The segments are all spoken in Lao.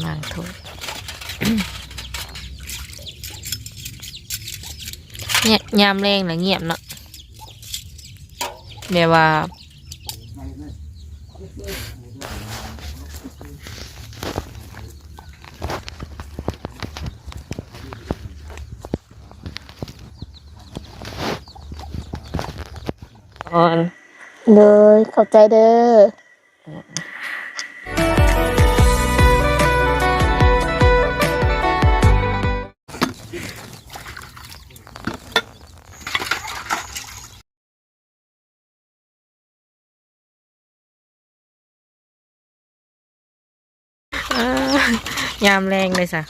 ລ້າງຖ້ວຍ ຍາມແລງລະງຽບເນາະ ແບບວ່າ ໂດຍ ຂອບໃຈເດີ້. ເອີ ຍາມແລງເລີຍຊະ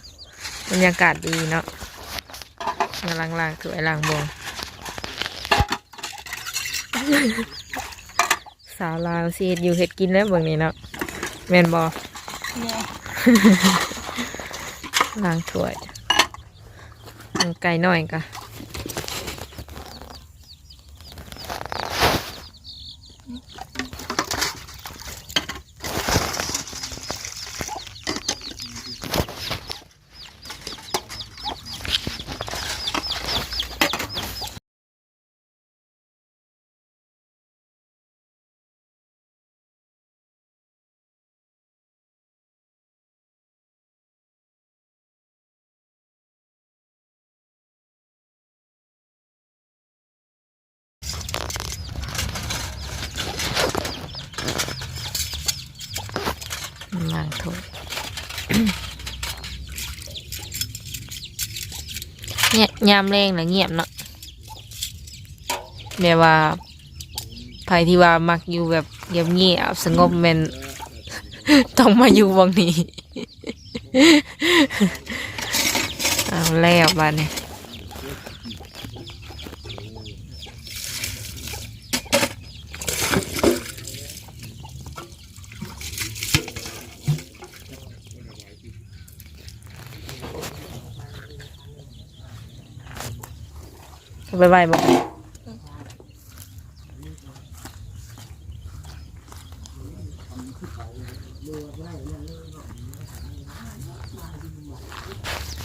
ບັນຍາກາດດີເນາະ ກຳລັງລ້າງຖ້ວຍລ້າງບ່ວງ. ສາວລາວຊິເຮັດຢູ່ເຮັດກິນແລ້ວເບິ່ງນີ້ເນາະ ແມ່ນບໍ່? ແມ່ນ ລ້າງຖ້ວຍ ໄກ່ນ້ອຍກະ ລ້າງຖ້ວຍ ຍາມແລງລະງຽບເນາະ ແບບວ່າ ໃຜທີ່ວ່າມັກຢູ່ແບບງຽບໆ ສະຫງົບ ແມ່ນຕ້ອງມາຢູ່ບ່ອນນີ້. ເອົາແລ້ວບາດນີ້ ເອົາໄປໄວ້ບໍ່? ເ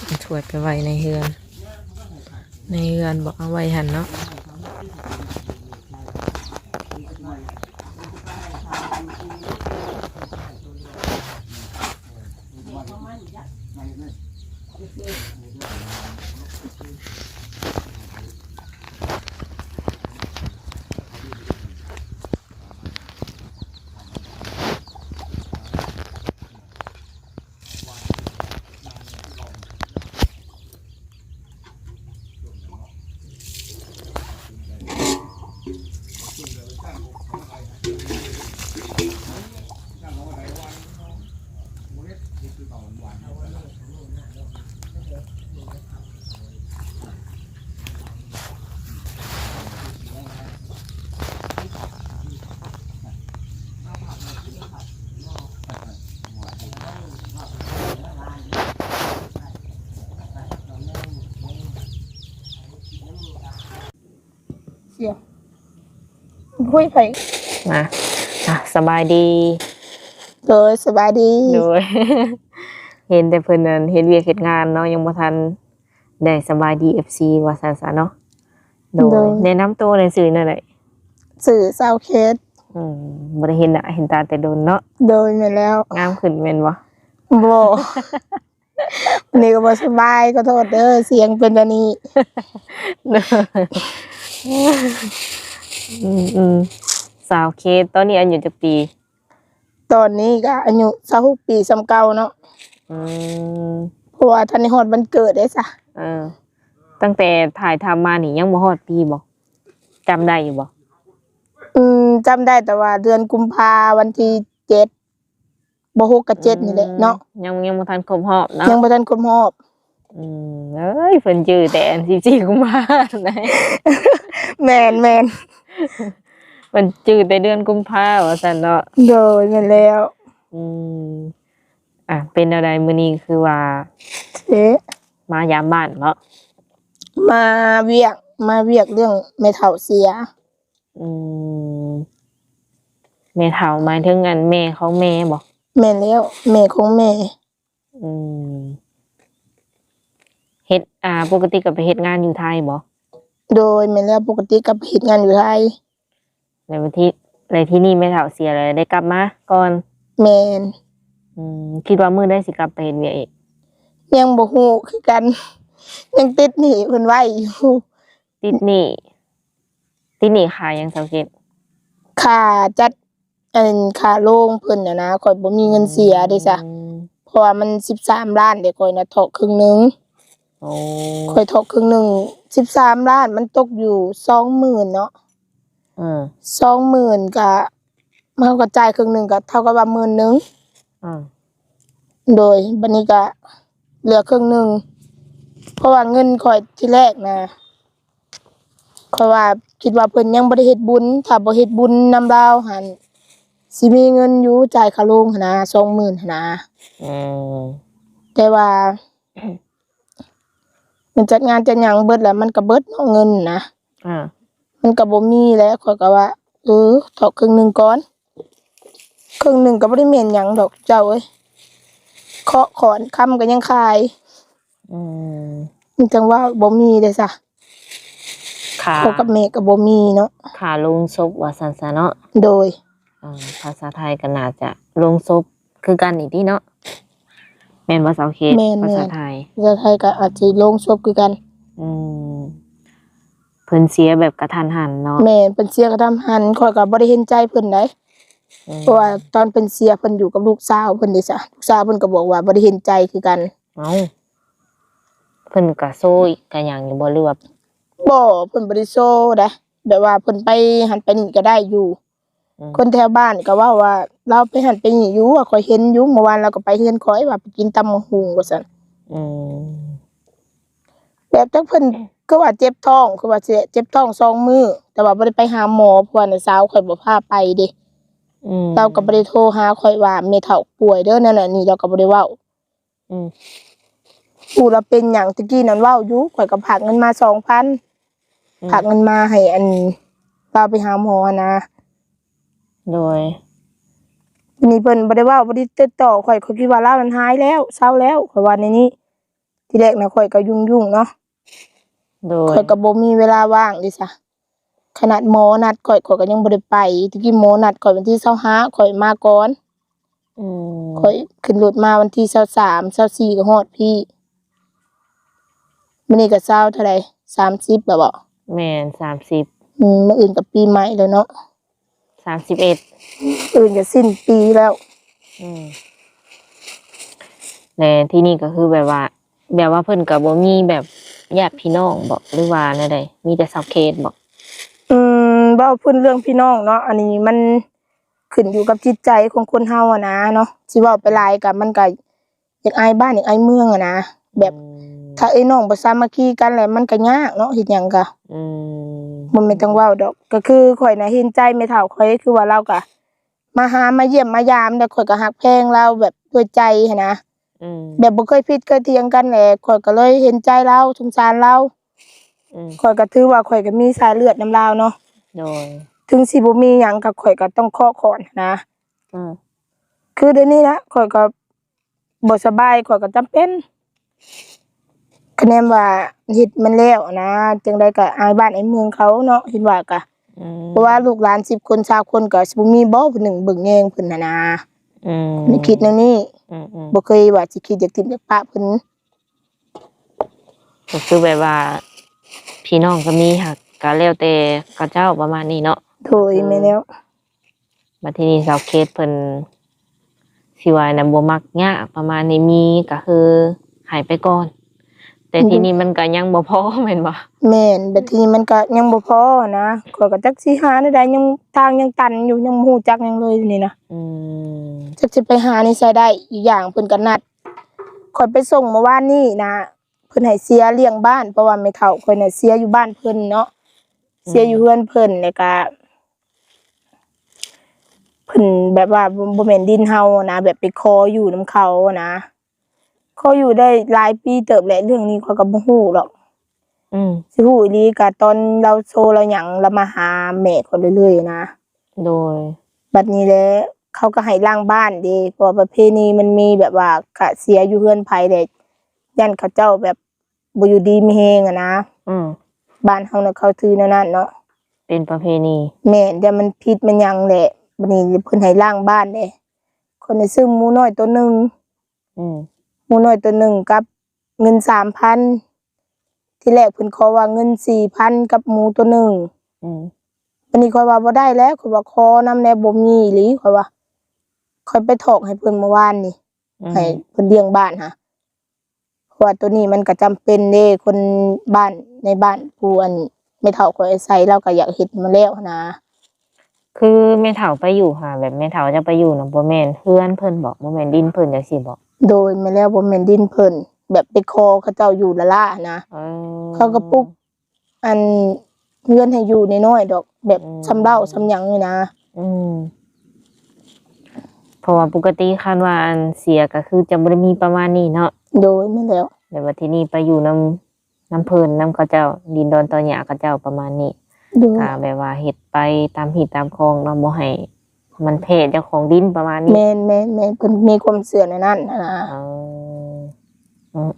ອົາຖ້ວຍໄປໄວ້ໃນເຮືອນ ໃນເຮືອນບໍ່ ເອົາໄວ້ຫັ້ນເນາະ. ເສຍ ຄຸຍໃຜ? ມາ ອ່ະ ສະບາຍດີ. ໂດຍ ສະບາຍດີ. ໂດຍ ເຫັນແຕ່ເພິ່ນນັ້ນເຮັດວຽກເຮັດງານເນາະ ຍັງບໍ່ທັນໄດ້ສະບາຍດີ ເອັຟຊີ ວ່າຊັ້ນຊະເນາະ. ໂດຍ ໂດຍ ແນະນຳໂຕແດ່ ຊື່ແນວໃດ? ຊື່ສາວເຄດ. ອືມ ບໍ່ໄດ້ເຫັນໜ້າເຫັນຕາແຕ່ດົນເນາະ. ໂດຍ ແມ່ນແລ້ວ. ງາມຂຶ້ນແມ່ນບໍ່? ບໍ່ ມື້ນີ້ກໍບໍ່ສະບາຍ ຂໍໂທດເດີ້ ສຽງເປັນແບບນີ້. ອືມໆ ສາວເຄດ ຕອນນີ້ອາຍຸຈັກປີ? ຕອນນີ້ກໍອາຍຸຊາວຫົກປີ ສ່ຳເກົ່າເນາະ. ອືມ ເພາະວ່າທັນໄດ້ຮອດວັນເກີດເດ້ຊະ. ເອີ ຕັ້ງແຕ່ຖ່າຍທຳມານີ້ຍັງບໍ່ຮອດປີບໍ່? ຈຳໄດ້ຢູ່ບໍ່? ອືມ ຈຳໄດ້ ແຕ່ວ່າເດືອນກຸມພາ ວັນທີເຈັດ ບໍ່ ຫົກກັບເຈັດນີ້ແຫຼະເນາະ. ອືມ ຍັງ ຍັງບໍ່ທັນຄົບຮອບເນາະ. ຍັງບໍ່ທັນຄົບຮອບ. ອືມ ເອີຍ ເພິ່ນຈື່ແຕ່ອັນສິບສີ່ກຸມພານະ. ແມ່ນໆ ເພິ່ນຈື່ແຕ່ເດືອນກຸມພາວ່າຊັ້ນເນາະ. ໂດຍ ແມ່ນແລ້ວ. ອືມ ອ່ະ ເປັນແນວໃດມື້ນີ້ຄືວ່າ ເອະ ມາຢາມບ້ານເນາະ? ມາວຽກ ມາວຽກເລື່ອງແມ່ເຖົ້າເສຍ. ອືມ ແມ່ເຖົ້າໝາຍເຖິງອັນແມ່ຂອງແມ່ບໍ່? ແມ່ນແລ້ວ ແມ່ຂອງແມ່. ອືມ ເຮັດ ອ່າ ປົກກະຕິກໍໄປເຮັດງານຢູ່ໄທບໍ? ໂດຍ ແມ່ນແລ້ວ ປົກກະຕິກໍໄປເຮັດງານຢູ່ໄທ. ແລ້ວທີ່ ແລ້ວທີ່ນີ້ແມ່ເຖົ້າເສຍແລ້ວໄດ້ກັບມາກ່ອນ? ແມ່ນ. ອືມ ຄິດວ່າມື້ໃດຊິກັບໄປເຮັດວຽກອີກ? ຍັງບໍ່ຮູ້ຄືກັນ ຍັງຕິດໜີ້ເພິ່ນໄວ້ຢູ່. ຕິດໜີ້ ຕິດໜີ້ຄ່າຫຍັງສາວເກດ? ຄ່າຈັດ ອັນ ຄ່າໂລງເພິ່ນຫັ້ນນະ ຂ້ອຍບໍ່ມີເງິນເສຍເດ້ຊະ ອືມ ເພາະວ່າມັນສິບສາມລ້ານເດ້ ຂ້ອຍນະເທາະເຄິ່ງໜຶ່ງ. ໂອ້ ຂ້ອຍເທາະເຄິ່ງໜຶ່ງ ສິບສາມລ້ານ ມັນຕົກຢູ່ສອງໝື່ນເນາະ. ເອີ ສອງໝື່ນກະ ເຮົາກໍຈ່າຍເຄິ່ງໜຶ່ງ ກໍເທົ່າກັບວ່າໝື່ນໜຶ່ງ. ອືມ ໂດຍ ບັດນີ້ກະເຫຼືອເຄິ່ງໜຶ່ງ ເພາະວ່າເງິນຂ້ອຍທີແລກນະ ຂ້ອຍວ່າ ຄິດວ່າເພິ່ນຍັງບໍ່ໄດ້ເຮັດບຸນ ຖ້າບໍ່ເຮັດບຸນນຳລາວຫັ້ນ ຊິມີເງິນຢູ່ຈ່າຍຄ່າໂລງຫັ້ນນະ ສອງໝື່ນຫັ້ນນະ. ອືມ ແຕ່ວ່າ ມັນຈັດງານຈັດຫຍັງເບິດແລ້ວ ມັນກໍເບິດເນາະ ເງິນນະ ອ່າ ມັນກໍບໍ່ມີແລ້ວ. ຂ້ອຍກໍວ່າ ເອີ ເທາະເຄິ່ງໜຶ່ງກ່ອນ ເຄິ່ງໜຶ່ງກໍບໍ່ໄດ້ແມ່ນຫຍັງດອກເຈົ້າເອີຍ ເຄາະຂອນຄຳກໍຍັງຂາຍ. ອືມ ມັນຈັ່ງວ່າບໍ່ມີເດ້ຊະ ຄ່າ ພໍ່ກັບແມ່ກໍບໍ່ມີເນາະ ຄ່າໂລງສົບວ່າຊັ້ນຊະເນາະ. ໂດຍ ອ່າ ພາສາໄທກໍໜ້າຈະໂລງສົບຄືກັນນີ້ຕິເນາະ ແມ່ນບໍ່ສາວເຄດ? ແມ່ນໆ ພາສາໄທ ພາສາໄທກໍອາດຊິໂລງສົບຄືກັນ. ອືມ ເພິ່ນເສຍແບບກະທັນຫັນເນາະ. ແມ່ນ ເພິ່ນເສຍກະທັນຫັນ ຂ້ອຍກໍບໍ່ໄດ້ເຫັນໃຈເພິ່ນໃດ ອືມ ເພາະວ່າຕອນເພິ່ນເສຍ ເພິ່ນຢູ່ກັບລູກສາວເພິ່ນເດ້ຊະ ລູກສາວເພິ່ນກໍບອກວ່າບໍ່ໄດ້ເຫັນໃຈຄືກັນ. ເອົ້າ ເພິ່ນກະໂຊກະຫຍັງຢູ່ບໍ່ ຫຼືວ່າ? ບໍ່ ເພິ່ນບໍ່ໄດ້ໂຊໃດ ແບບວ່າເພິ່ນໄປຫັ້ນໄປນີ້ກໍໄດ້ຢູ່. ອືມ ຄົນແຖວບ້ານກໍເວົ້າວ່າ ລາວໄປຫັ້ນໄປນີ້ຢູ່ ຂ້ອຍເຫັນຢູ່ ເມື່ອວານລາວກໍໄປເຮືອນຂ້ອຍ ວ່າໄປກິນຕຳບັກຫຸ່ງວ່າຊັ້ນ. ອືມ ແບບຈັກເພິ່ນຄືວ່າເຈັບທ້ອງ ຄືວ່າຊິເຈັບທ້ອງສອງມື້ ແຕ່ວ່າບໍ່ໄດ້ໄປຫາໝໍ ເພາະວ່ານ້າສາວຂ້ອຍບໍ່ພາໄປເດ້. ອືມ ລາວກໍບໍ່ໄດ້ໂທຫາຂ້ອຍວ່າແມ່ເຖົ້າປ່ວຍເດີ ນັ້ນນີ້ ລາວກໍບໍ່ໄດ້ເວົ້າ. ອືມ ຜູ້ລາວເປັນຫຍັງ ຕະກີ້ນັ້ນເວົ້າຢູ່ ຂ້ອຍກໍພາກເງິນມາສອງພັນ ອືມ ພາກເງິນມາໃຫ້ອັນ ລາວໄປຫາໝໍຫັ້ນນະ. ໂດຍ ນີ້ເພິ່ນບໍ່ໄດ້ເວົ້າ ບໍ່ໄດ້ຕິດຕໍ່ຂ້ອຍ ຂ້ອຍຄິດວ່າລາວນັ້ນຫາຍແລ້ວ ເຊົາແລ້ວ ຂ້ອຍວ່າແນວນີ້. ທີແລກນະຂ້ອຍກໍຫຍຸ້ງໆເນາະ. ໂດຍ ຂ້ອຍກໍບໍ່ມີເວລາວ່າງເດ້ຊະ. ຂະໜາດໝໍນັດຂ້ອຍ ຂ້ອຍກໍຍັງບໍ່ໄດ້ໄປ. ຕະກີ້ໝໍນັດຂ້ອຍວັນທີຊາວຫ້າ ຂ້ອຍມາກ່ອນ. ອືມ ຂ້ອຍຂຶ້ນລົດມາວັນທີຊາວສາມ ຊາວສີ່ກໍຮອດພີ້. ມື້ນີ້ກໍຊາວເທົ່າໃດ ສາມສິບແລ້ວບໍ? ແມ່ນ ສາມສິບ. ອືມ ມື້ອື່ນກໍປີໃໝ່ແລ້ວເນາະ. ສາມສິບເອັດ ອື່ນກໍສິ້ນປີແລ້ວ. ອືມ ແລະ ທີ່ນີ້ກໍຄືແບບວ່າ ແບບວ່າເພິ່ນກໍບໍ່ມີແບບຍາດພີ່ນ້ອງບໍ ຫຼືວ່າແນວໃດ? ມີແຕ່ສາວເຄດບໍ? ອືມ ເວົ້າພື້ນເລື່ອງພີ່ນ້ອງເນາະ ອັນນີ້ມັນຂຶ້ນຢູ່ກັບຈິດໃຈຂອງຄົນເຮົາຫັ້ນນະເນາະ. ຊິເວົ້າໄປຫຼາຍກໍມັນກໍ ຢາກອາຍບ້ານຢາກອາຍເມືອງຫັ້ນນະ ແບບ ອືມ ຖ້າເອື້ອຍນ້ອງບໍ່ສາມັກຄີກັນແລ້ວ ມັນກໍຍາກເນາະ ເຮັດຫຍັງກະ ອືມ ບໍ່ແມ່ນຈັ່ງເວົ້າດອກ. ກໍຄືຂ້ອຍນະເຫັນໃຈແມ່ເຖົ້າຂ້ອຍ ຄືວ່າລາວກະມາຫາມາຢ້ຽມມາຢາມ ແລ້ວຂ້ອຍກໍຮັກແພງລາວແບບດ້ວຍໃຈຫັ້ນນະ. ອືມ ແບບບໍ່ເຄີຍຜິດເຄີຍຖຽງກັນແຫຼະ ຂ້ອຍກໍເລີຍເຫັນໃຈລາວ ສົງສານລາວ. ອືມ ຂ້ອຍກໍຖືວ່າຂ້ອຍກໍມີສາຍເລືອດນຳລາວເນາະ. ໂດຍ ເຖິງຊິບໍ່ມີຫຍັງກໍ ຂ້ອຍກໍຕ້ອງເຄາະຂ້ອນຫັ້ນນະ. ອືມ ຄືດຽວນີ້ລະ ຂ້ອຍກໍ ບໍ່ສະບາຍ ຂ້ອຍກໍຈຳເປັນ ຄະແນນວ່າເຮັດມັນແລ້ວນະ ຈັ່ງໃດກໍອາຍບ້ານອາຍເມືອງເຂົາເນາະ ເຫັນວ່າກະ ອືມ ເພາະວ່າລູກຫຼານສິບຄົນ ຊາວຄົນ ກໍຊິບໍ່ມີບໍ່ຜູ້ໜຶ່ງເບິ່ງແຍງເພິ່ນຫັ້ນນະ. ອືມ ຄິດແນວນີ້ ອືມໆ ບໍ່ເຄີຍວ່າຊິຄິດຢາກຖິ້ມຢາກປະເພິ່ນ ກໍຄືແບບວ່າພີ່ນ້ອງກໍມີ ຫາກກໍແລ້ວແຕ່ເຂົາເຈົ້າ ປະມານນີ້ເນາະ. ໂດຍ ແມ່ນແລ້ວ. ບັດທີນີ້ສາວເຄດເພິ່ນ ຊິວ່ານະ ບໍ່ມັກຍາກປະມານນີ້ ມີກໍຄືໃຫ້ໄປກ່ອນ ແຕ່ ອືມ ທີນີ້ມັນກໍຍັງບໍ່ພໍແມ່ນບໍ່? ແມ່ນ ບັດທີນີ້ມັນກໍຍັງບໍ່ພໍນະ ຂ້ອຍກໍຈັກຊິຫາແນວໃດ ຍັງ ທາງຍັງຕັນຢູ່ ຍັງບໍ່ຮູ້ຈັກຫຍັງເລີຍນີ້ນະ. ອືມ ຈັກຊິໄປຫາໃນໃສໄດ້ ອີກຢ່າງເພິ່ນກໍນັດຂ້ອຍໄປສົ່ງເມື່ອວານນີ້ນະ ເພິ່ນໃຫ້ເສຍລ້ຽງບ້ານ ເພາະວ່າແມ່ເຖົ້າຂ້ອຍນະເສຍຢູ່ບ້ານເພິ່ນເນາະ ເສຍຢູ່ເຮືອນເພິ່ນ ແລ້ວກະ ເພິ່ນແບບວ່າ ບໍ່ ບໍ່ແມ່ນດິນເຮົານະ ແບບໄປຂໍຢູ່ນຳເຂົານະ ຂໍຢູ່ໄດ້ຫຼາຍປີເຕີບແຫຼະ ເລື່ອງນີ້ຂ້ອຍກໍບໍ່ຮູ້ດອກ. ອືມ ຊິຮູ້ອີ່ຫຼີກະຕອນລາວໂຊລາວຫຍັງ ລາວມາຫາແມ່ຂ້ອຍເລື້ອຍໆນະ. ໂດຍ ບັດນີ້ແຫຼະ ເຂົາກໍໃຫ້ລ້າງບ້ານເດ້ ເພາະວ່າປະເພນີມັນມີແບບວ່າ ກະເສຍຢູ່ເຮືອນໃຜແຫຼະ ຢ້ານເຂົາເຈົ້າແບບບໍ່ຢູ່ດີມີແຮງຫັ້ນນະ. ອືມ ບ້ານເຮົານະເຂົາຖືແນວນັ້ນເນາະ ເປັນປະເພນີ. ແມ່ນ ຢ້ານມັນຜິດແມ່ນຫຍັງແຫຼະ. ບັດນີ້ເພິ່ນໃຫ້ລ້າງບ້ານເດ້ ຂ້ອຍໄດ້ຊື້ໝູນ້ອຍໂຕໜຶ່ງ ອືມ ໝູນ້ອຍໂຕໜຶ່ງກັບເງິນສາມພັນ ທີແລກເພິ່ນຂໍວ່າເງິນສີ່ພັນກັບໝູໂຕໜຶ່ງ. ອືມ ບັດນີ້ຂ້ອຍວ່າບໍ່ໄດ້ແລ້ວ ຂ້ອຍວ່າຂໍນຳແດ່ ບໍ່ມີອີ່ຫຼີ ຂ້ອຍວ່າ. ຂ້ອຍໄປຖອກໃຫ້ເພິ່ນມື້ວານນີ້ ອືມ ໃຫ້ເພິ່ນລ້ຽງບ້ານຫາ ເພາະວ່າໂຕນີ້ມັນກໍຈຳເປັນເດ້ ຄົນບ້ານ ໃນບ້ານຜູ້ອັນແມ່ເຖົ້າຂ້ອຍອາໄສ ລາວກໍຢາກເຮັດມາແລ້ວຫັ້ນນະ. ຄືແມ່ເຖົ້າໄປຢູ່ຫາ ແບບແມ່ເຖົ້າຈະໄປຢູ່ນະ ບໍ່ແມ່ນເຮືອນເພິ່ນບໍ? ບໍ່ແມ່ນດິນເພິ່ນຈັ່ງຊີ້ບໍ? ໂດຍ ແມ່ນແລ້ວ ບໍ່ແມ່ນດິນເພິ່ນ ແບບໄປຂໍເຂົາເຈົ້າຢູ່ລ້າໆຫັ້ນນະ. ເອີ ເຂົາກໍປຸກ ອັນເຮືອນໃຫ້ຢູ່ນ້ອຍໆດອກ ແບບ ອືມ ຊຳເຫຼົ້າຊຳຫຍັງນີ້ນະ. ອືມ ເພາະວ່າປົກກະຕິຄັນວ່າອັນເສຍກໍຄືຈະບໍ່ໄດ້ມີປະມານນີ້ເນາະ. ໂດຍ ແມ່ນແລ້ວ ແຕ່ວ່າທີນີ້ໄປຢູ່ນຳ ນຳເພິ່ນ ນຳເຂົາເຈົ້າ ດິນດອນຕອຫຍ້າເຂົາເຈົ້າປະມານນີ້. ໂດຍ ກໍແບບວ່າເຮັດໄປຕາມຮີດຕາມຄອງເນາະ ບໍ່ໃຫ້ມັນແພ້ເຈົ້າຂອງດິນປະມານນີ້. ແມ່ນໆໆ ເພິ່ນມີຄວາມເຊື່ອແນວນັ້ນຫັ້ນນະ. ເອີ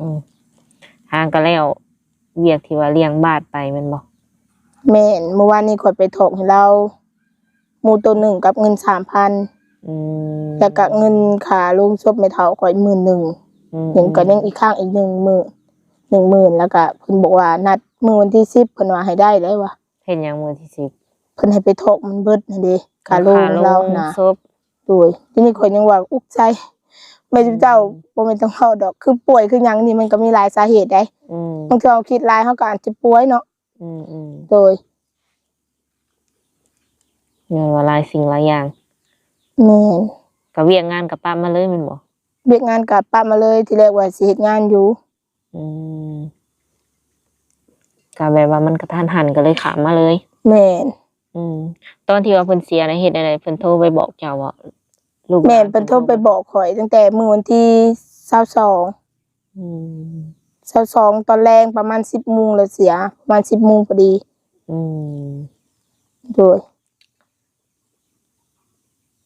ອືມໆ ຫາກໍແລ້ວ ວຽກທີ່ວ່າລ້ຽງບ້ານໄປແມ່ນບໍ່? ແມ່ນ ມື້ວານນີ້ຂ້ອຍໄປຖອກໃຫ້ລາວ ໝູໂຕໜຶ່ງກັບເງິນສາມພັນ. ອືມ ແລ້ວກະເງິນຄ່າໂລງສົບແມ່ເຖົ້າຂ້ອຍໝື່ນໜຶ່ງ. ອືມ ຍັງ ກໍຍັງອີກຄ້າງອີກໜຶ່ງໝື່ນ ໜຶ່ງໝື່ນ ແລ້ວກະເພິ່ນບອກວ່ານັດມື້ວັນທີສິບ ເພິ່ນວ່າໃຫ້ໄດ້ແລ້ວວ່າ. ເຮັດຫຍັງມື້ທີສິບ? ເພິ່ນໃຫ້ໄປຖອກມັນເບິດຫັ້ນເດ້ ຄ່າໂລງ ຄ່າໂລງລາວຫັ້ນນະ. ສົບ ໂດຍ ທີນີ້ຂ້ອຍຍັງວ່າອຸກໃຈ ແມ່ນເຈົ້າ ອືມ ບໍ່ແມ່ນຕ້ອງເວົ້າດອກ ຄືປ່ວຍຄືຫຍັງນີ້ ມັນກໍມີຫຼາຍສາເຫດໃດ໋. ອືມ ບາງເທື່ອເຮົາຄິດຫຼາຍ ເຮົາກໍອາດຈະປ່ວຍເນາະ. ອືມໆ ໂດຍ ຍ້ອນວ່າຫຼາຍສິ່ງຫຼາຍຢ່າງ. ແມ່ນ ກໍວຽກງານກໍປະມາເລີຍແມ່ນບໍ່? ວຽກງານກໍປະມາເລີຍ ທີແລກວ່າຊິເຮັດງານຢູ່. ອືມ ກໍແບບວ່າມັນກະທັນຫັນ ກໍເລີຍຂ້າມມາເລີຍ. ແມ່ນ ອືມ ຕອນທີ່ວ່າເພິ່ນເສຍນະ ເຮັດແນວໃດ? ເພິ່ນໂທໄປບອກເຈົ້າບໍ່? ລູກຫຼານ ແມ່ນ ເພິ່ນໂທໄປບອກຂ້ອຍຕັ້ງແຕ່ມື້ວັນທີຊາວສອງ. ອືມ ຊາວສອງຕອນແລງປະມານສິບໂມງແລ້ວເສຍ ປະມານສິບໂມງພໍດີ. ອືມ ໂດຍ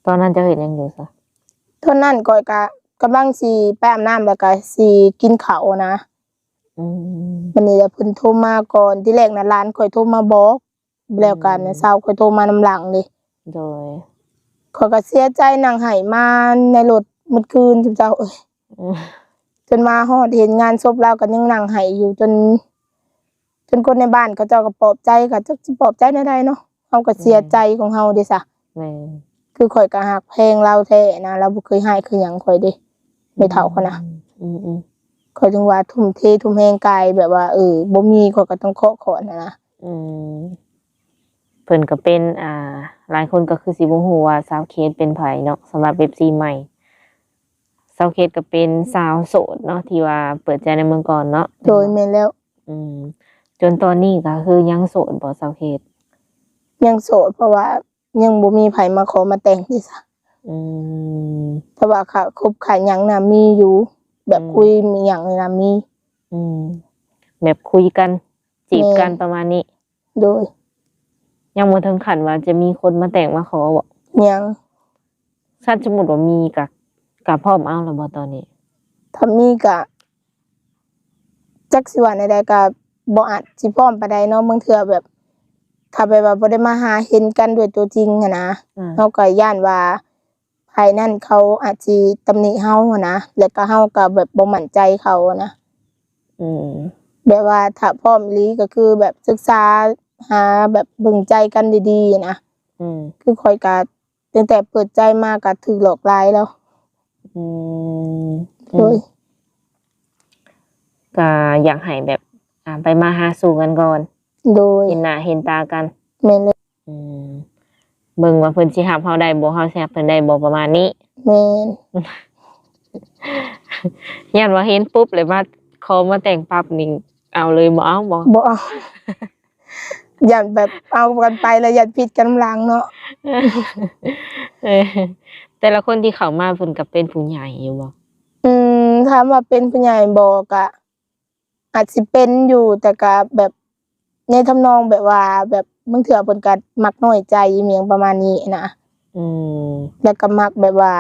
ຕອນນັ້ນເຈົ້າເຮັດຫຍັງຢູ່ຊະ? ຕອນນັ້ນຂ້ອຍກະກຳລັງຊິໄປອາບນ້ຳ ແລ້ວກະຊິກິນເຂົ້ານະ. ອືມ ບັດນີ້ລະເພິ່ນໂທມາກ່ອນ ທີແລກນະຫຼານຂ້ອຍໂທມາບອກ ແລ້ວກະ ອືມ ນ້າສາວຂ້ອຍໂທມານຳຫຼັງເດ້. ໂດຍ ຂ້ອຍກະເສຍໃຈ ນັ່ງໄຫ້ມາໃນລົດໝົດຄືນ ເຈົ້າເອີຍ. ອືມ ຈົນມາຮອດເຫັນງານສົບລາວກໍຍັງນັ່ງໄຫ້ຢູ່ ຈົນ ຈົນຄົນໃນບ້ານເຂົາເຈົ້າກໍປອບໃຈ ກໍຈັກຊິປອບໃຈແນວໃດເນາະ ເຮົາກໍເສຍໃຈຂອງເຮົາເດ້ຊະ. ແມ່ນ ຄືຂ້ອຍກໍຮັກແພງລາວແທ້ນະ ລາວບໍ່ເຄີຍຮ້າຍເຄີຍຫຍັງຂ້ອຍເດ້ ແມ່ເຖົ້າຂ້ອຍນະ. ອືມໆ ຂ້ອຍຈຶ່ງວ່າທຸ່ມເທທຸ່ມແຮງກາຍ ແບບວ່າ ເອີ ບໍ່ມີຂ້ອຍກໍຕ້ອງເຄາະຂອນຫັ້ນນະ. ອືມ ເພິ່ນກໍເປັນ ອ່າ ຫຼາຍຄົນກໍຄືຊິບໍ່ຮູ້ວ່າສາວເຄດເປັນໃຜເນາະ ສຳລັບເອັຟຊີໃໝ່ ສາວເຄດກໍເປັນສາວໂສດເນາະ ທີ່ວ່າເປີດໃຈໃນເມື່ອກ່ອນເນາະ. ໂດຍ ແມ່ນແລ້ວ. ອືມ ຈົນຕອນນີ້ກໍຄືຍັງໂສດບໍ່ສາວເຄດ? ຍັງໂສດ ເພາະວ່າຍັງບໍ່ມີໃຜມາຂໍມາແຕ່ງເດ້ຊະ. ອືມ ແຕ່ວ່າຄ່າຄົບຄ່າຫຍັງນະມີຢູ່ ແບບ ອືມ ຄຸຍມີຫຍັງນີ້ນະມີ. ອືມ ແບບຄຸຍກັນ ຈີບກັນ ແມ່ນ ປະມານນີ້. ໂດຍ ຍັງບໍ່ເຖິງຂັ້ນວ່າຈະມີຄົນມາແຕ່ງມາຂໍບໍ່? ຍັງ. ຄັນສົມມຸດວ່າມີກະ ກະພ້ອມເອົາແລ້ວບໍ່ຕອນນີ້? ຖ້າມີກະຈັກຊິວ່າແນວໃດ ກະບໍ່ອາດຊິພ້ອມປານໃດເນາະ ບາງເທື່ອແບບ ຖ້າແບບວ່າບໍ່ໄດ້ມາຫາເຫັນກັນດ້ວຍຕົວຈິງຫັ້ນນະ. ອືມ ເຮົາກະຢ້ານວ່າ ໃຜນັ້ນເຂົາອາດຊິຕຳໜິເຮົາຫັ້ນນະ ແລ້ວກໍເຮົາກໍແບບບໍ່ໝັ້ນໃຈເຂົາຫັ້ນນະ. ອືມ ແບບວ່າຖ້າພ້ອມອີ່ຫຼີກໍຄືແບບສຶກສາຫາແບບເບິ່ງໃຈກັນດີໆນະ. ອືມ ຄືຂ້ອຍກໍຕັ້ງແຕ່ເປີດໃຈມາກໍຖືກຫຼອກຫຼາຍແລ້ວ. ອືມ ໂດຍ ອືມ ກໍຢາກໃຫ້ແບບ ອ່າ ໄປມາຫາສູ່ກັນກ່ອນ. ໂດຍ ເຫັນໜ້າເຫັນຕາກັນ. ແມ່ນເລີຍ. ອືມ ເບິ່ງວ່າເພິ່ນຊິຮັບເຮົາໄດ້ບໍ່ ເຮົາຊິຮັບເພິ່ນໄດ້ບໍ່ ປະມານນີ້. ແມ່ນ. ຢ້ານວ່າເຫັນປຸບແລ້ວມາຂໍມາແຕ່ງປັບນີ້ ເອົາເລີຍບໍ່ເອົາບໍ່? ບໍ່ເອົາ. ຢ້ານແບບເອົາກັນໄປແລ້ວຢ້ານຜິດກັນນຳຫຼັງເນາະ. ເອີ ແຕ່ລະຄົນທີ່ເຂົ້າມາເພິ່ນກໍເປັນຜູ້ໃຫຍ່ຢູ່ບໍ່? ອືມ ຖາມວ່າເປັນຜູ້ໃຫຍ່ບໍ່ ກະ ອາດຊິເປັນຢູ່ ແຕ່ກະແບບໃນທຳນອງແບບວ່າ ແບບບາງເທື່ອເພິ່ນກະມັກນ້ອຍໃຈອີ່ຫຍັງປະມານນີ້ນະ. ອືມ ແລ້ວກໍມັກແບບວ່າ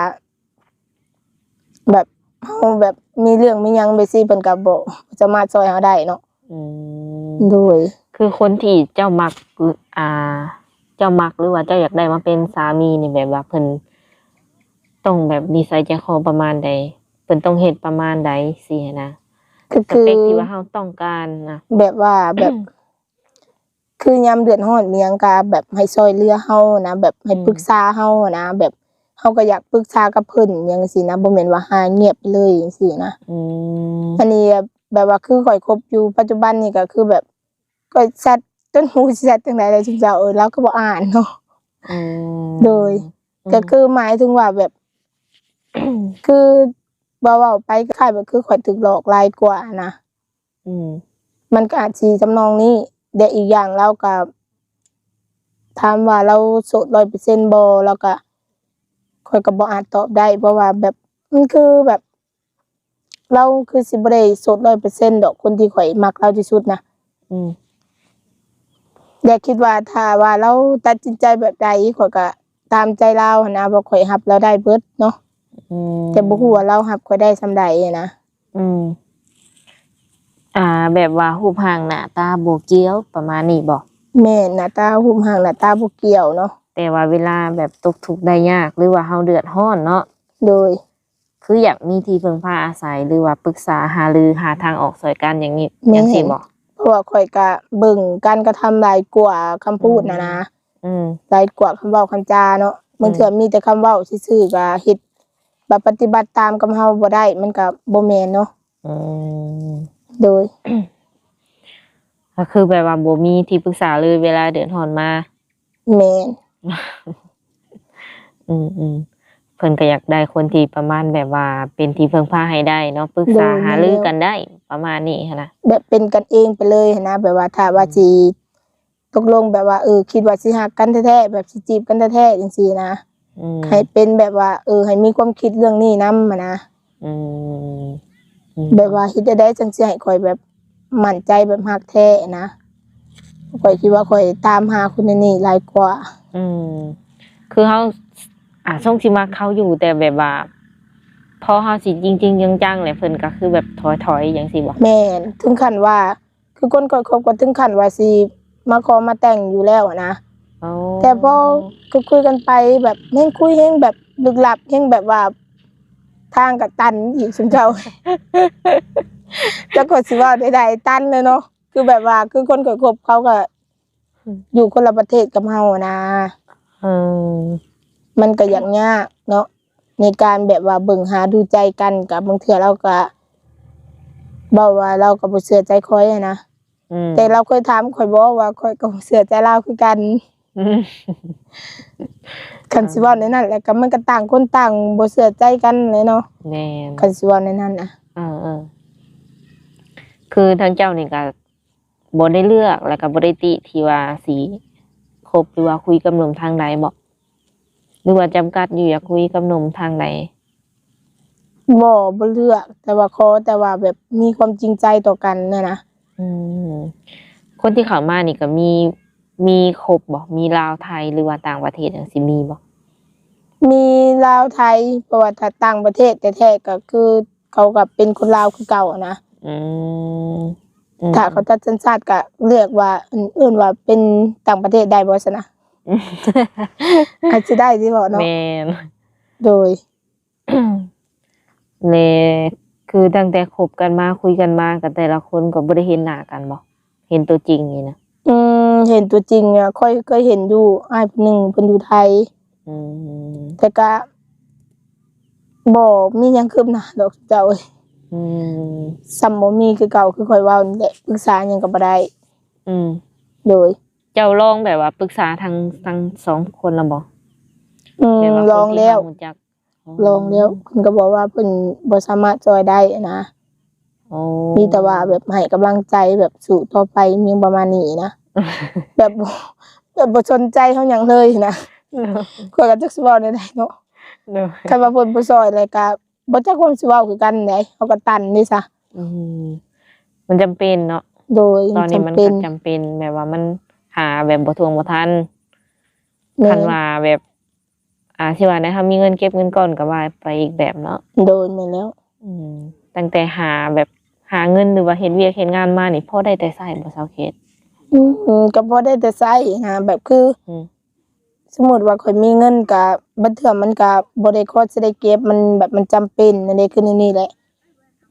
ແບບເຮົາແບບມີເລື່ອງມີຫຍັງແບບຊີ້ ເພິ່ນກໍບໍ່ສາມາດຊ່ອຍເຮົາໄດ້ເນາະ. ອືມ ໂດຍ ຄືຄົນທີ່ເຈົ້າມັກ ອ່າ ເຈົ້າມັກ ຫຼືວ່າເຈົ້າຢາກໄດ້ມາເປັນສາມີນີ້ ແບບວ່າເພິ່ນຕ້ອງແບບນິໄສໃຈຄໍປະມານໃດ? ເພິ່ນຕ້ອງເຮັດປະມານໃດຊີ້ຫັ້ນນະ? ຄື ສະເປັກທີ່ວ່າເຮົາຕ້ອງການນະ ແບບວ່າແບບ ຄືຍາມເດືອດຮ້ອນມີຫຍັງກໍແບບໃຫ້ຊ່ອຍເຫຼືອເຮົານະ ແບບໃຫ້ ອືມ ປຶກສາເຮົານະ ແບບເຮົາກໍຢາກປຶກສາກັບເພິ່ນຫຍັງຊີ້ນະ ບໍ່ແມ່ນວ່າຫາຍງຽບໄປເລີຍຈັ່ງຊີ້ນະ. ອືມ ອັນນີ້ແບບວ່າຄືຂ້ອຍຄົບຢູ່ປັດຈຸບັນນີ້ກໍຄືແບບ ຂ້ອຍແຊັດຈົນບໍ່ຮູ້ຊິແຊັດຈັ່ງໃດແລ້ວ ຊຸມເຈົ້າເອີຍ ລາວກໍບໍ່ອ່ານເນາະ. ອືມ ໂດຍ ອືມ ກໍຄືໝາຍເຖິງວ່າແບບ ຄືເວົ້າໆໄປ ຄ້າຍໆແບບຄືຂ້ອຍຖືກຫຼອກຫຼາຍກວ່ານະ. ອືມ ມັນກໍອາດຊິທຳນອງນີ້ ແລະ ອີກຢ່າງລາວກໍ ຖາມວ່າລາວໂສດຮ້ອຍເປີເຊັນບໍ່? ລາວກໍ ຂ້ອຍກໍບໍ່ອາດຕອບໄດ້ ເພາະວ່າແບບ ມັນຄືແບບ ລາວຄືຊິບໍ່ໄດ້ໂສດຮ້ອຍເປີເຊັນດອກ ຄົນທີ່ຂ້ອຍມັກລາວທີ່ສຸດນະ. ອືມ ແລະ ຄິດວ່າຖ້າວ່າລາວຕັດສິນໃຈແບບໃດ ຂ້ອຍກໍຕາມໃຈລາວຫັ້ນນະ ເພາະຂ້ອຍຮັບລາວໄດ້ເບິດເນາະ. ອືມ ແຕ່ບໍ່ຮູ້ວ່າລາວຮັບຂ້ອຍໄດ້ສ່ຳໃດຫັ້ນນະ. ອືມ ອ່າ ແບບວ່າຮູບຮ່າງໜ້າຕາບໍ່ກ່ຽວ ປະມານນີ້ບໍ່? ແມ່ນ ໜ້າຕາ ຮູບຮ່າງໜ້າຕາບໍ່ກ່ຽວເນາະ ແຕ່ວ່າເວລາແບບຕົກທຸກໄດ້ຍາກ ຫຼືວ່າເຮົາເດືອດຮ້ອນເນາະ. ໂດຍ ຄືຢາກມີທີ່ເພິ່ງພາອາໄສ ຫຼືວ່າປຶກສາຫາລືຫາທາງອອກຊ່ອຍກັນຫຍັງນີ້ ແມ່ນ ຈັ່ງຊີ້ບໍ່? ເພາະວ່າຂ້ອຍກະເບິ່ງການກະທຳຫຼາຍກວ່າຄຳ ອືມ ພູດຫັ້ນນະ. ອືມ ຫຼາຍກວ່າຄຳເວົ້າຄຳຈາເນາະ. ບາງເທື່ອ ອືມ ມີແຕ່ຄຳເວົ້າຊື່ໆ ກະເຮັດ ແບບປະຕິບັດຕາມກັບເຮົາບໍ່ໄດ້ ມັນກະບໍ່ແມ່ນເນາະ. ອືມ ໂດຍ ກໍຄືແບບວ່າບໍ່ມີທີ່ປຶກສາເລີຍເວລາເດືອດຮ້ອນມາ. ແມ່ນ ອືມໆ ເພິ່ນກໍຢາກໄດ້ຄົນທີ່ປະມານແບບວ່າເປັນທີ່ເພິ່ງພາໃຫ້ໄດ້ເນາະ ປຶກສາ ໂດຍ ຫາລືກັນໄດ້ ປະມານນີ້ຫັ້ນນະ ແບບເປັນກັນເອງໄປເລີຍຫັ້ນນະ. ແບບວ່າຖ້າວ່າ ອືມ ຊິຕົກລົງແບບວ່າ ເອີ ຄິດວ່າຊິຮັກກັນແທ້ໆ ແບບຊິຈີບກັນແທ້ໆ ຈັ່ງຊີ້ນະ. ອືມ ໃຫ້ເປັນແບບວ່າ ເອີ ໃຫ້ມີຄວາມຄິດເລື່ອງນີ້ນຳຫັ້ນນະ. ອືມ ອືມ ແບບວ່າເຮັດແນວໃດຈັ່ງຊິໃຫ້ຂ້ອຍແບບໝັ້ນໃຈແບບຮັກແທ້ນະ? ຂ້ອຍຄິດວ່າຂ້ອຍຕາມຫາຄົນແນວນີ້ຫຼາຍກວ່າ. ອືມ ຄືເຮົາ ອ່າ ຊົງຊິມັກເຂົາຢູ່ ແຕ່ແບບວ່າ ພໍເຮົາຊິຈິງໆຈັງໆແລ້ວ ເພິ່ນກໍຄືແບບຖອຍໆ ຈັ່ງຊີ້ບໍ່? ແມ່ນ ເຖິງຂັ້ນວ່າ ຄືຄົນຂ້ອຍຄົບກໍເຖິງຂັ້ນວ່າຊິມາຂໍມາແຕ່ງຢູ່ແລ້ວຫັ້ນນະ. ອໍ ແຕ່ພໍຄຸຍໆກັນໄປ ແບບແຮ່ງຄຸຍແຮ່ງແບບລຶກລັບ ແຮ່ງແບບວ່າທາງກໍຕັນອີກຊຸມເຈົ້າ. ຈັກຂ້ອຍຊິເວົ້າແນວໃດ ຕັນແລ້ວເນາະ. ຄືແບບວ່າ ຄືຄົນຂ້ອຍຄົບເຂົາກໍ ອືມ ຢູ່ຄົນລະປະເທດກັບເຮົານະ. ເອີ ມັນກໍຍາກຍາກເນາະ ໃນການແບບວ່າເບິ່ງຫາດູໃຈກັນ. ກໍບາງເທື່ອລາວກໍເວົ້າວ່າລາວກໍບໍ່ເຊື່ອໃຈຂ້ອຍຫັ້ນນະ. ອືມ ແຕ່ລາວເຄີຍຖາມຂ້ອຍບໍ່ວ່າ ຂ້ອຍກໍບໍ່ເຊື່ອໃຈລາວຄືກັນ. ອືມ ຄັນຊິເວົ້າແນວນັ້ນແຫຼະ ກໍມັນກໍຕ່າງຄົນຕ່າງບໍ່ເຊື່ອໃຈກັນແຫຼະເນາະ. ແມ່ນ ຄັນຊິເວົ້າແນວນັ້ນນະ. ເອີໆ ຄືທາງເຈົ້ານີ້ກໍ ບໍ່ໄດ້ເລືອກ ແລ້ວກໍບໍ່ໄດ້ຕິທີ່ວ່າຊິຄົບ ຫຼືວ່າຄຸຍກັບໜຸ່ມທາງໃດບໍ? ຫຼືວ່າຈຳກັດຢູ່ ຢາກຄຸຍກັບໜຸ່ມທາງໃດ? ບໍ່ ບໍ່ເລືອກ ແຕ່ວ່າຂໍແຕ່ວ່າແບບມີຄວາມຈິງໃຈຕໍ່ກັນຫັ້ນນະ. ອືມ ຄົນທີ່ເຂົ້າມານີ້ກໍມີ ມີຄົບບໍ? ມີລາວ ໄທ ຫຼືວ່າຕ່າງປະເທດຫຍັງຊີ້ ມີບໍ? ມີລາວ ໄທ ເພາະວ່າຖ້າຕ່າງປະເທດແທ້ໆ ກໍຄື ເຂົາກໍເປັນຄົນລາວຄືເກົ່ານະ. ອືມ ອືມ ຖ້າເຂົາຕັດສັນຊາດກໍເລືອກວ່າ ເອີ້ນ ເອີ້ນວ່າເປັນຕ່າງປະເທດໄດ້ບໍ່ຊັ້ນນະ? ອືມ ອາດຊິໄດ້ຕິເນາະ? ແມ່ນ ໂດຍ ແລະ ຄືຕັ້ງແຕ່ຄົບກັນມາ ຄຸຍກັນມາ ກໍແຕ່ລະຄົນກໍບໍ່ໄດ້ເຫັນໜ້າກັນບໍ? ເຫັນຕົວຈິງນີ້ນະ? ອືມ ເຫັນຕົວຈິງນະ ຂ້ອຍເຄີຍເຫັນຢູ່ ອ້າຍຜູ້ໜຶ່ງເພິ່ນຢູ່ໄທ. ອືມ ແຕ່ກະບໍ່ມີຫຍັງຄືບໜ້າດອກເຈົ້າເອີຍ. ອືມ ສ່ຳບໍ່ມີຄືເກົ່າ ຄືຂ້ອຍເວົ້ານີ້ແຫຼະ ປຶກສາຫຍັງກໍບໍ່ໄດ້. ອືມ ໂດຍ ເຈົ້າລອງແບບວ່າປຶກສາທັງ ທັງສອງຄົນແລ້ວບໍ່? ອືມ ແບບວ່າ ລອງແລ້ວ ຄົນທີ່ເຮົາຮູ້ຈັກ. ອໍ ລອງແລ້ວ ເພິ່ນກໍບອກວ່າເພິ່ນບໍ່ສາມາດຊ່ອຍໄດ້ນະ. ໂອ້ ມີແຕ່ວ່າແບບໃຫ້ກຳລັງໃຈ ແບບສູ້ຕໍ່ໄປ ມີຫຍັງປະມານນີ້ນະ ແບບ ແບບບໍ່ສົນໃຈເຮົາຫຍັງເລີຍນະ. ໂດຍ ຂ້ອຍກໍຈັກຊິເວົ້າແນວໃດເນາະ. ໂດຍ ຄັນວ່າເພິ່ນບໍ່ຊ່ອຍແລ້ວກໍບໍ່ຈັກຄວາມຊິເວົ້າຄືກັນໃດ໋ ເຮົາກໍຕັນເດ້ຊະ. ອືມ ມັນຈຳເປັນເນາະ. ໂດຍ ຕອນນີ້ມັນກໍຈຳເປັນ ຈຳເປັນ ແບບວ່າມັນຫາແບບບໍ່ທ່ວງບໍ່ທັນ. ແມ່ນ ຄັນວ່າແບບ ອ່າ ຊິວ່າໄດ້ ເຮົາມີເງິນເກັບເງິນກ້ອນກໍວ່າໄປອີກແບບເນາະ. ໂດຍ ແມ່ນແລ້ວ. ອືມ ຕັ້ງແຕ່ຫາແບບ ຫາເງິນ ຫຼືວ່າເຮັດວຽກເຮັດງານມານີ້ ພໍໄດ້ແຕ່ໃຊ້ບໍ່ ສາວເຄດ? ອືມ ກໍພໍໄດ້ແຕ່ໃຊ້ນະ ແບບຄື ອືມ ສົມມຸດວ່າຂ້ອຍມີເງິນກະ ບາງເທື່ອມັນກະບໍ່ໄດ້ພໍຊິໄດ້ເກັບ ມັນແບບມັນຈຳເປັນຫັ້ນເດ້ ຄືແນວນີ້ແຫຼະ.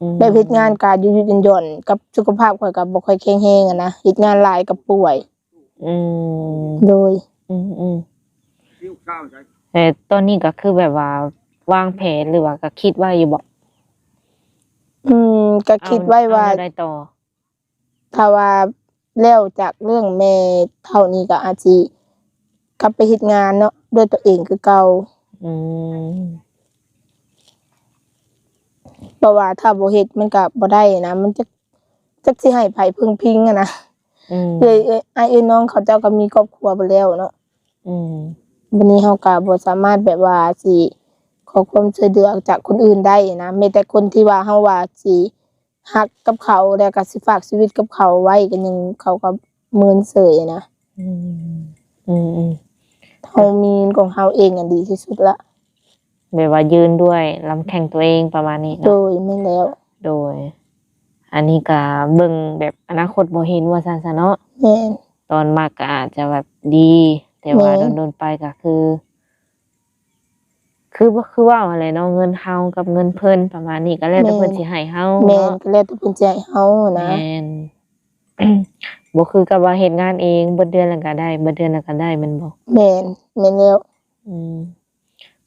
ອືມ ແບບເຮັດງານກະຢູ່ໆຢ່ອນໆ ກັບສຸຂະພາບຂ້ອຍກະບໍ່ຄ່ອຍແຂງແຮງຫັ້ນນະ ເຮັດງານຫຼາຍກະປ່ວຍ. ອືມ ໂດຍ ອືມໆ ແຕ່ຕອນນີ້ກະຄືແບບວ່າວາງແຜນ ຫຼືວ່າກະຄິດໄວ້ຢູ່ບໍ່? ອືມ ກະຄິດໄວ້ວ່າ ເອົາແນວໃດຕໍ່? ຖ້າວ່າແລ້ວຈາກເລື່ອງແມ່ເຖົ້ານີ້ກໍອາດຊິກັບໄປເຮັດງານເນາະ ດ້ວຍຕົວເອງຄືເກົ່າ. ອືມ ເພາະວ່າຖ້າບໍ່ເຮັດມັນກໍບໍ່ໄດ້ນະ ມັນຈັກ ຈັກຊິໃຫ້ໃຜເພິ່ງພິງຫັ້ນນະ. ອືມ ເອື້ອຍ ເອື້ອຍ ອ້າຍເອື້ອຍນ້ອງເຂົາເຈົ້າກໍມີຄອບຄົວເບິດແລ້ວເນາະ. ອືມ ບັດນີ້ເຮົາກໍບໍ່ສາມາດແບບວ່າຊິຂໍຄວາມຊ່ວຍເຫຼືອຈາກຄົນອື່ນໄດ້ນະ ແມ້ແຕ່ຄົນທີ່ວ່າເຮົາວ່າຊິ ຮັກກັບເຂົາ ແລ້ວກໍຊິຝາກຊີວິດກັບເຂົາໄວ້ ກໍຍັງ ເຂົາກໍເມີນເສີຍນະ. ອືມ ອືມໆ ເຮົາມີຂອງເຮົາເອງອັນດີທີ່ສຸດລະ ແບບວ່າຢືນດ້ວຍລຳແຂ້ງຕົວເອງປະມານນີ້ເນາະ. ໂດຍ ແມ່ນແລ້ວ. ໂດຍ ອັນນີ້ກໍເບິ່ງແບບອະນາຄົດບໍ່ເຫັນວ່າຊັ້ນຊະເນາະ. ແມ່ນ. ຕອນມັກກໍອາດຈະແບບດີ ແຕ່ວ່າ ແມ່ນ ດົນໆໄປກໍຄື ຄື ຄືເວົ້າຫັ້ນແຫຼະເນາະ ເງິນເຮົາກັບເງິນເພິ່ນປະມານນີ້ ກໍແລ້ວແຕ່ເພິ່ນ ແມ່ນ ຊິໃຫ້ເຮົາ ແມ່ນ ເນາະ ກໍແລ້ວແຕ່ເພິ່ນຊິໃຫ້ເຮົານະ. ແມ່ນ ບໍ່ຄືກັບວ່າເຮັດງານເອງ ເບິດເດືອນແລ້ວກໍໄດ້ ເບິດເດືອນແລ້ວກໍໄດ້ ແມ່ນບໍ່? ແມ່ນ ແມ່ນແລ້ວ. ອືມ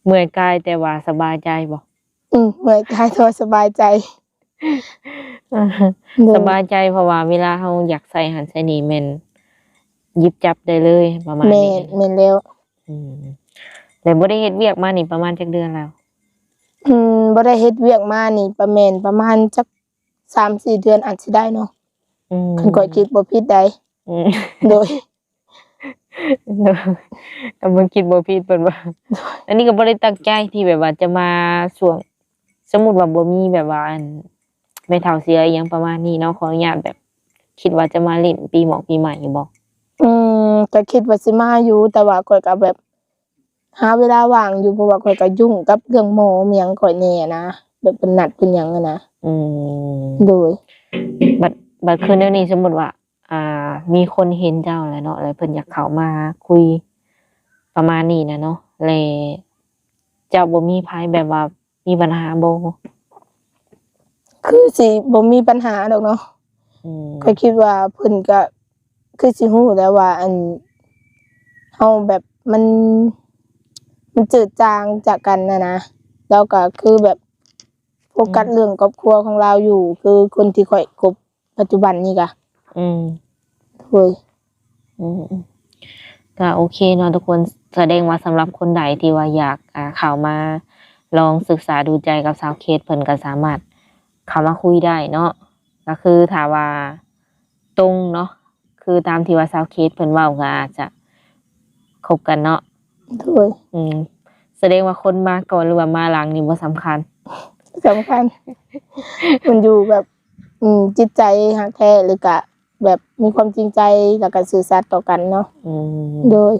ເມື່ອຍກາຍແຕ່ວ່າສະບາຍໃຈບໍ່? ອືມ ເມື່ອຍກາຍແຕ່ວ່າສະບາຍໃຈ. ໂດຍ ສະບາຍໃຈ ເພາະວ່າເວລາເຮົາຢາກໃຊ້ຫັ້ນໃຊ້ນີ້ແມ່ນຫຍິບຈັບໄດ້ເລີຍປະມານນີ້. ແມ່ນ ແມ່ນແລ້ວ. ອືມ ແລ້ວບໍ່ໄດ້ເຮັດວຽກມານີ້ປະມານຈັກເດືອນແລ້ວ? ອືມ ບໍ່ໄດ້ເຮັດວຽກມານີ້ປະແມ່ນປະມານຈັກສາມສີ່ເດືອນອາດຊິໄດ້ເນາະ. ອືມ ຄັນຂ້ອຍຄິດບໍ່ຜິດໃດ. ອືມ ໂດຍ ໂດຍ ຄັນເບິ່ງຄິດບໍ່ຜິດເພິ່ນວ່າ. ໂດຍ ອັນນີ້ກໍບໍ່ໄດ້ຕັ້ງໃຈທີ່ແບບວ່າຈະມາຊ່ວງ ສົມມຸດວ່າບໍ່ມີແບບວ່າ ອັນ ແມ່ເຖົ້າເສຍອີ່ຫຍັງປະມານນີ້ເນາະ ຂໍອະນຸຍາດແບບ ຄິດວ່າຈະມາຫຼິ້ນປີໝອກປີໃໝ່ຢູ່ບໍ່? ອືມ ກໍຄິດວ່າຊິມາຢູ່ ແຕ່ວ່າຂ້ອຍກໍແບບຫາເວລາວ່າງຢູ່ ເພາະວ່າຂ້ອຍກໍຫຍຸ້ງກັບເລື່ອງໝໍຫຍັງຂ້ອຍແດ່ນະ ແບບເພິ່ນນັດເພິ່ນຫຍັງຫັ້ນນະ. ອືມ ໂດຍ ບັດ ບັດຄືແນວນີ້ ສົມມຸດວ່າ ອ່າ ມີຄົນເຫັນເຈົ້າແຫຼະເນາະ ແລ້ວເພິ່ນຢາກເຂົ້າມາຄຸຍປະມານນີ້ນະເນາະ ແລ້ວເຈົ້າບໍ່ມີໃຜແບບວ່າ ມີບັນຫາບໍ່? ຄືຊິບໍ່ມີບັນຫາດອກເນາະ. ອືມ ຂ້ອຍຄິດວ່າເພິ່ນກະຄືຊິຮູ້ແລ້ວວ່າ ອັນ ເຮົາແບບມັນ ມັນຈືດຈາງຈາກກັນນະນະ ລາວກະຄືແບບໂຟກັສ ອືມ ເລື່ອງຄອບຄົວຂອງລາວຢູ່ ຄືຄົນທີ່ຂ້ອຍຄົບ ປັດຈຸບັນນີ້ກະ ອືມ ໂດຍ ອືມ ກະໂອເຄເນາະທຸກຄົນ ສະແດງວ່າສຳລັບຄົນໃດທີ່ວ່າຢາກ ອ່າ ເຂົ້າມາລອງສຶກສາດູໃຈກັບສາວເຄດ ເພິ່ນກະສາມາດເຂົ້າມາຄຸຍໄດ້ເນາະ ກະຄືຖ້າວ່າຕົງເນາະ ຄືຕາມທີ່ວ່າສາວເຄດເພິ່ນເວົ້າ ກະອາດຈະຄົບກັນເນາະ. ໂດຍ ອືມ ສະແດງວ່າຄົນມາກ່ອນ ຫຼືວ່າມາຫຼັງນີ້ບໍ່ສຳຄັນ ສຳຄັນ ມັນຢູ່ແບບ ອືມ ຈິດໃຈຮັກແທ້ ຫຼືກະແບບມີຄວາມຈິງໃຈ ແລ້ວກະຊື່ສັດຕໍ່ກັນເນາະ. ອືມ ໂດຍ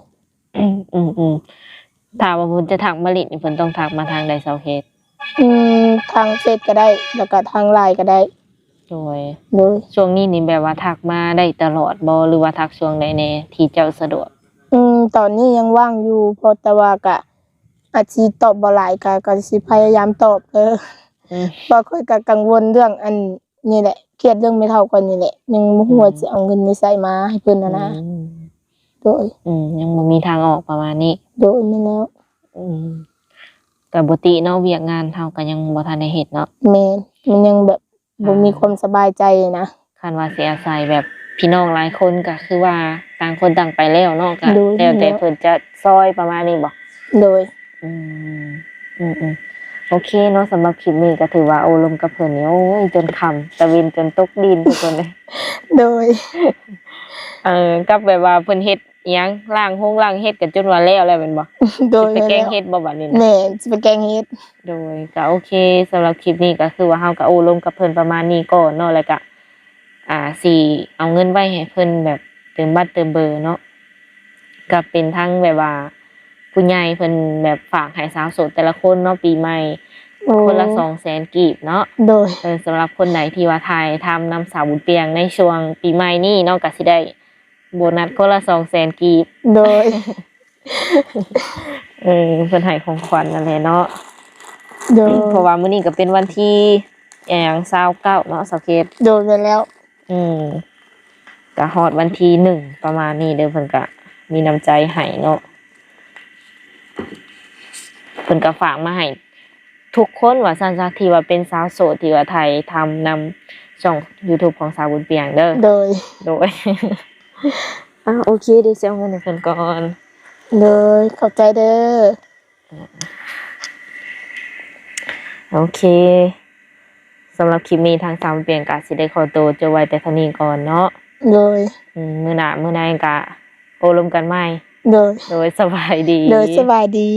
ອືມໆ ຖ້າວ່າເພິ່ນຈະທັກມາຫຼິ້ນນີ້ ເພິ່ນຕ້ອງທັກມາທາງໃດສາວເຄດ? ອືມ ທາງເຟສກໍໄດ້ ແລ້ວກໍທາງໄລນ໌ກໍໄດ້. ໂດຍ ໂດຍ ຊ່ວງນີ້ນີ້ແບບວ່າທັກມາໄດ້ຕະຫຼອດບໍ່ ຫຼືວ່າທັກຊ່ວງໃດແດ່ທີ່ເຈົ້າສະດວກ? ອືມ ຕອນນີ້ຍັງວ່າງຢູ່ ເພາະ ແຕ່ວ່າກະອາດຊິຕອບບໍ່ຫຼາຍ ກະ ກະຊິພະຍາຍາມຕອບເດີ. ອືມ ເພາະຂ້ອຍກະກັງວົນເລື່ອງອັນນີ້ແຫຼະ ຄຽດເລື່ອງແມ່ເຖົ້າຂ້ອຍນີ້ແຫຼະ ຍັງບໍ່ຮູ້ວ່າ ອືມ ຊິເອົາເງິນໃນໃສມາໃຫ້ເພິ່ນຫັ້ນນະ. ອືມ ໂດຍ ອືມ ຍັງບໍ່ມີທາງອອກປະມານນີ້. ໂດຍ ແມ່ນແລ້ວ. ອືມ ກະບໍ່ຕິເນາະ ວຽກງານເຮົາກະຍັງບໍ່ທັນໄດ້ເຮັດເນາະ. ແມ່ນ ມັນຍັງແບບ ບໍ່ມີຄວາມສະບາຍໃຈນະ. ຄັນວ່າຊິອາໄສແບບພີ່ນ້ອງຫຼາຍຄົນ ກໍຄືວ່າຕ່າງຄົນຕ່າງໄປແລ້ວເນາະ ກໍ ໂດຍ ແລ້ວແຕ່ເພິ່ນຈະຊ່ອຍປະມານນີ້ບໍ? ໂດຍ ອືມ ອືມໆ ໂອເຄເນາະ. ສຳລັບຄລິບນີ້ກໍຖືວ່າໂອ້ລົມກັບເພິ່ນນີ້ ໂອ້ຍ ຈົນຄ່ຳ ຕາເວັນຈົນຕົກດິນທຸກຄົນເອີຍ. ໂດຍ ເອີ ກັບແບບວ່າເພິ່ນເຮັດ ອີ່ຫຍັງ ລ້າງຫົງລ້າງເຮັດ ກໍຈົນວ່າແລ້ວແລ້ວແມ່ນບໍ່? ໂດຍ ຊິໄປແກງເຫັດບໍ່ບັດນີ້ນະ? ແມ່ນ ຊິໄປແກງເຫັດ. ໂດຍ ກໍໂອເຄ ສຳລັບຄລິບນີ້ກໍຄືວ່າເຮົາກໍໂອ້ລົມກັບເພິ່ນປະມານນີ້ກ່ອນເນາະ ແລ້ວກໍ ອ່າ ຊິເອົາເງິນໄວ້ໃຫ້ເພິ່ນແບບເຕີມບັດເຕີມເບີເນາະ ກໍເປັນທັງແບບວ່າ ຜູ້ໃຫຍ່ເພິ່ນແບບຝາກໃຫ້ສາວໂສດແຕ່ລະຄົນເນາະ ປີໃໝ່ ໂອ້ ຄົນລະສອງແສນກີບເນາະ. ໂດຍ ເອີ ສຳລັບຄົນໃດທີ່ວ່າຖ່າຍທຳນຳສາວບຸນປ່ຽງໃນຊ່ວງປີໃໝ່ນີ້ເນາະ ກໍຊິໄດ້ໂບນັດຄົນລະສອງແສນກີບ. ໂດຍ ເອີ ເພິ່ນໃຫ້ຂອງຂວັນນັ້ນແຫຼະເນາະ. ໂດຍ ເພາະວ່າມື້ນີ້ກໍເປັນວັນທີ ຫຍັງ ຊາວເກົ້າເນາະ ສາວເຄດ. ໂດຍ ແມ່ນແລ້ວ. ອືມ ກະຮອດວັນທີໜຶ່ງປະມານນີ້ເດີ ເພິ່ນກະມີນ້ຳໃຈໃຫ້ເນາະ. ເພິ່ນກະຝາກມາໃຫ້ທຸກຄົນວ່າຊັ້ນຊະ ທີ່ວ່າເປັນສາວໂສດ ທີ່ວ່າຖ່າຍທຳນຳຊ່ອງຢູທູບຂອງສາວບຸນປ່ຽງເດີ. ໂດຍ ໂດຍ ອ່າ ໂອເຄ ດຽວຊິເອົາເງິນໃຫ້ເພິ່ນກ່ອນ. ໂດຍ ຂອບໃຈເດີ. ໂອເຄ ສຳລັບຄລິບນີ້ທາງສາວບຸນປ່ຽງກະຊິໄດ້ຂໍໂຕຈົບໄວ້ແຕ່ເທົ່ານີ້ກ່ອນເນາະ. ໂດຍ ອືມ ມື້ໜ້າມື້ໃນກະໂອ້ລົມກັນໃໝ່. ໂດຍ ໂດຍ ສະບາຍດີ. ໂດຍ ສະບາຍດີ.